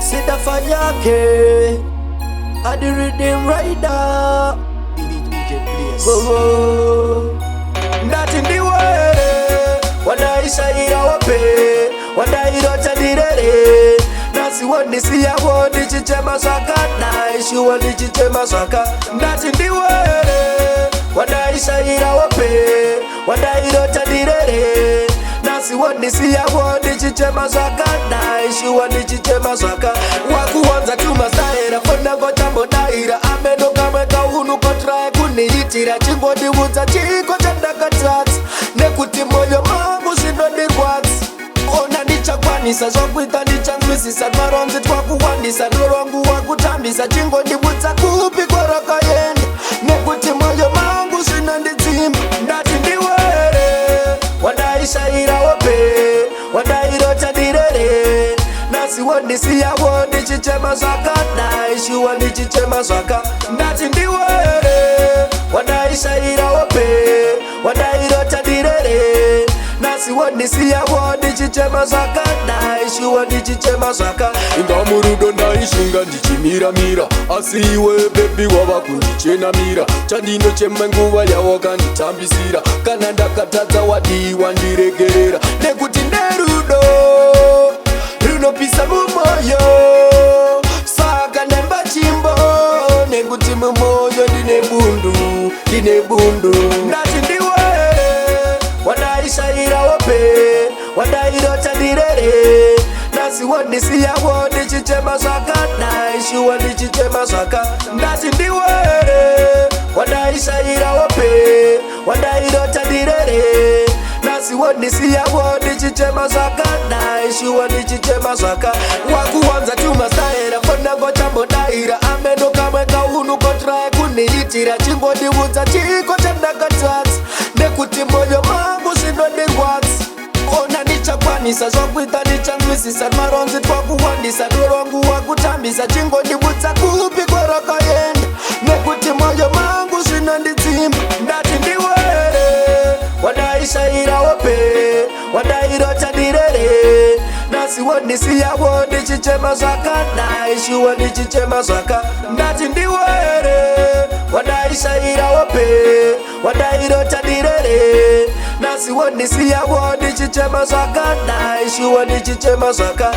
Sitafanyake at the rhythm rider. DJ Blaze. Oh, ndati ndiwere wandaishaira hope, wandairota ndirere, nhasi wondisiyawo ndichichema zvakadai, shuwa ndichichema zvaka. Ndati ndiwere wandaishaira hope, wandairota ndirere, nhasi wondisiyawo ndichichema zvakadai, shuwa ndichichema zvaka. Wakuwanza tumasaira fonangotambodaira ameno kamwe kaunu kotraya kuniitira. Chingondiudza chiko chandakatadza, nekuti moyo mangu zvinondirwadza. Ona ndichakwanisa zvokuita, ndichanzwisisa twaronzi twakuwandisa, rwangu wakutambisa. Chingondiudza kupi kwarakaenda, nekuti moyo mangu zvinondidzimba. Ndati ndiwere wandaishaira hope, wandairota ndirere, nhasi wondisiyawo ndichichema zvakadai, shuwa ndichichema zvaka. Ndati ndiwere wandaishaira hope, wandairota ndirere, nhasi wondisiyawo ndichichema zvakadai, shuwa ndichichema zvaka. Inga murudo ndaishinga ndichimiramira, asi iwe baby wava kundichenamira. Chandinochema nguva yawakanditambisira. Kana ndakatadza, wadiwa ndiregerera, nekuti nerudo runopisa mumoyo. Saka ndemba chimbo, nekuti mumoyo ndine bundu, ndine bundu. Ndati ndiwere wandaishaira hope, wandairota ndirere, nhasi wondisiyawo ndichichema zvakadai, shuwa ndichichema zvaka. Ndati ndiwere wandaishaira hope, wandairota ndirere, nhasi wondisiyawo ndichichema zvakadai, shuwa ndichichema zvaka. Wakuwanza tumasaira fonangotambodaira ameno kamwe kaunu kotraya kuniitira. Chingondiudza chiko chandakatadza, nekuti moyo mangu zvinondirwadza. Ona ndichakwanisa zvokuita, ndichanzwisisa maronzi twakuwandisa, rwangu wakutambisa. Chingondiudza kupi kwarakaenda, nekuti moyo mangu zvinondidzimba. Ndati ndiwere wandaishaira hope, wandairota ndirere, nhasi wondisiyawo ndichichema zvakadai, shuwa ndichichema zvaka. Ndati ndiwere wandaishaira hope, wandairota ndirere, nhasi wondisiyawo ndichichema zvakadai, shuwa ndichichema zvaka.